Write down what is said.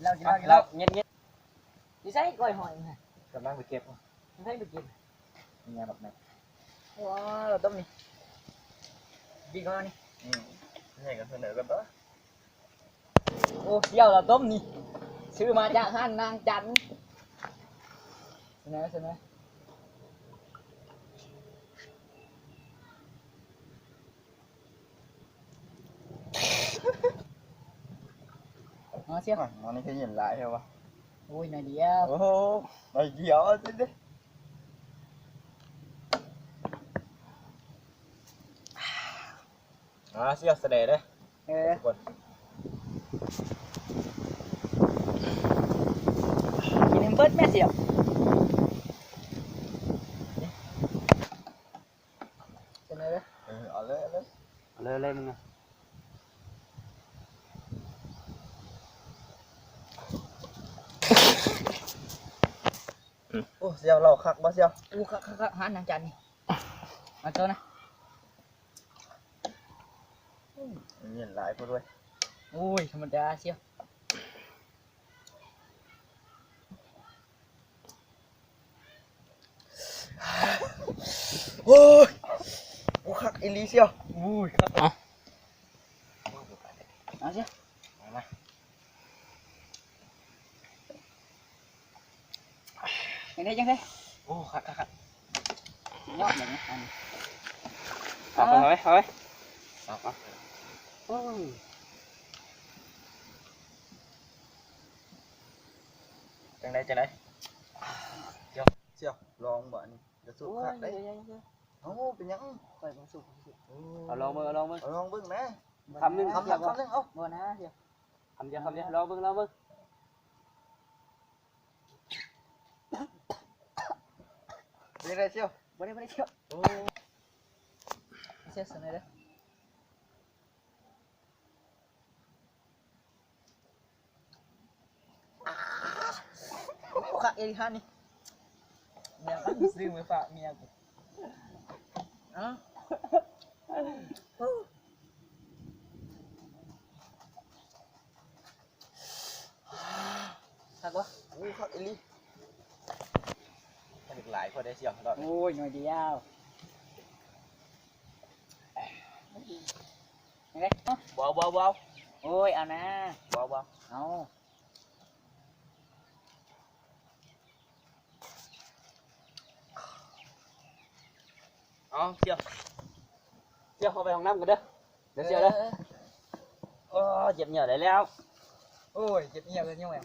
ເຫຼົ້າ ກິນເຫຼົ້າ ກິນເຫຼົ້າ ເຫງັດໆ. ຢູ່ໃສກ້ອຍຫອຍຫັ້ນ? ກຳລັງໄປເກັບ. ໃຜໄປເກັບ? ເມຍບັກແມັກ. ວ້າວ ເຫຼົ້າຕົ້ມນີ້ ກິນກ່ອນນີ້. ອືມ ໃຫຍ່ກັນເພິ່ນເດີກັນຕົວະ. ໂອ້ ສ່ຽວເຫຼົ້າຕົ້ມນີ້ ຊື້ມາຈາກຮ້ານນາງຈັນ. ສະເໜີ ສະເໜີ. ມາສ່ຽວ. ອ່ະ ໝໍນີ້ຄືເຢັນຫຼາຍແທ້ວະ. ໂອ້ຍ ໜ້ອຍດຽວ. ໂອ້ໂຫ ໜ້ອຍດຽວ ເອົາຊິເດ້. ອ່າ ສ່ຽວ ສະແດເດີ. ເອີ ທຸກຄົນ ກິນໃຫ້ເບິດແມ້ສ່ຽວ. ສະເໜີເດີ. ເອີ ເອົາເລີຍ ເອົາເລີຍ ເອົາເລີຍ ເລີຍມຶງນະ. ໂອ້ ສ່ຽວ ເຫຼົ້າຄັກບໍ່ສ່ຽວ? ໂອ້ ຄັກໆໆ ຮ້ານນາງຈັນນີ້. ມາໂຕນະ. ອືມ ເຢັນຫຼາຍໂພດເວີຍ. ໂອ້ຍ ທຳມະດາສ່ຽວ. ໂອ້ຍ ໂອ້ ຄັກອີ່ຫຼີສ່ຽວ. ໂອ້ຍ ຄັກ. ເອົາ ເອົາສ່ຽວ ມາ ມາ. ຈັ່ງໃດ ຈັ່ງໃດ? ໂອ້ ຄັກໆໆ. ຍອດເລີຍນະ ອັນນີ້. ເອົາ ເອົາໄວ້ ເອົາໄວ້. ເອົາ ເອົາ. ໂອ້ຍ ຈັ່ງໃດ ຈັ່ງໃດ? ສ່ຽວ ສ່ຽວ ລອງບໍ່ອັນນີ້? ຈະສູບຄັກເດ້. ໂອ້ຍ ເອົາ ເປັນຫຍັງ? ຂ້ອຍບໍ່ສູບ ຂ້ອຍບໍ່ສູບ. ໂອ້ ເອົາ ລອງເບິ່ງ ເອົາ ລອງເບິ່ງ. ເອົາ ລອງເບິ່ງແມ. ຄຳໜຶ່ງ ຄຳ ຄຳໜຶ່ງ ເອົາ. ບໍ່ນະ ສ່ຽວ. ຄຳດຽວ ຄຳດຽວ ລອງເບິ່ງ ລອງເບິ່ງ. ເປັນຈັ່ງໃດສ່ຽວ? ບໍ່ໄດ້ ບໍ່ໄດ້ສ່ຽວ. ໂອ້ ສ່ຽວ ສ່ຽວໜ້ອຍເດີ. ຄັກອີ່ຫຼີຫັ້ນນີ້. ເມຍກໍຊື້ມາຝາກເມຍກູ. ເອົ້າ. ຄັກບໍ່? ໂອ້ ຄັກອີ່ຫຼີ. ຄັກຫຼາຍພໍໄດ້ສ່ຽວ. ໂອ້ຍ ໜ້ອຍດຽວ. ເອົາ ເອົາ ເອົາ. ໂອ້ຍ ເອົານະ. ເອົາ ເອົາ. ເອົາ. ໂ ເອົາ ສ່ຽວ ສ່ຽວ ເຂົ້າໄປຫ້ອງນ້ຳກັນເດີ ດຽວສ່ຽວເດີ. ໂອ້ ເຈັບຍ່ຽວໄດ້ແລ້ວ. ໂອ້ຍ ເຈັບຍ່ຽວເລີຍ.